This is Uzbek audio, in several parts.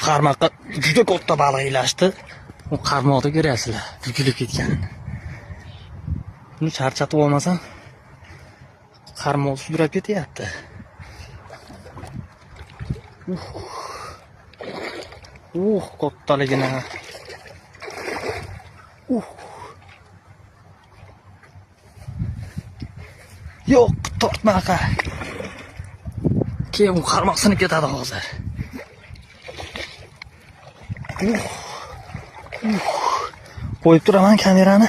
Qarmoqqa juda katta baliq ilashdi. U qarmoqda ko'ryapsizlar, bukilib ketganini. Buni charchatib olmasam, qarmoq sudrab ketyapti. Kattaligini. Yo'q, tortma aka. Keyin u qarmoq sinib ketadi hozir. Qo'yib turaman kamerani.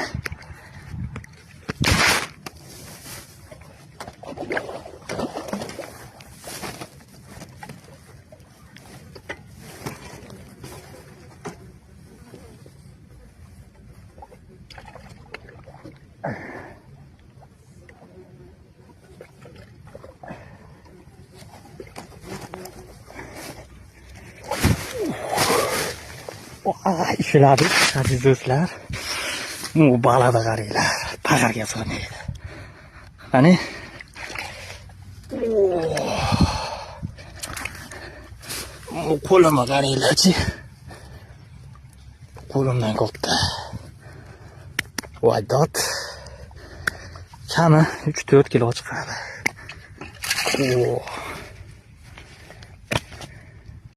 Ishladik, aziz do'stlar. Bu baliqni qaranglar, pag'arga sig'maydi. Qani? Bu qo'limga qaranglarchi. Qo'limdan katta. Voy dod. Kami 3-4 kilo chiqadi.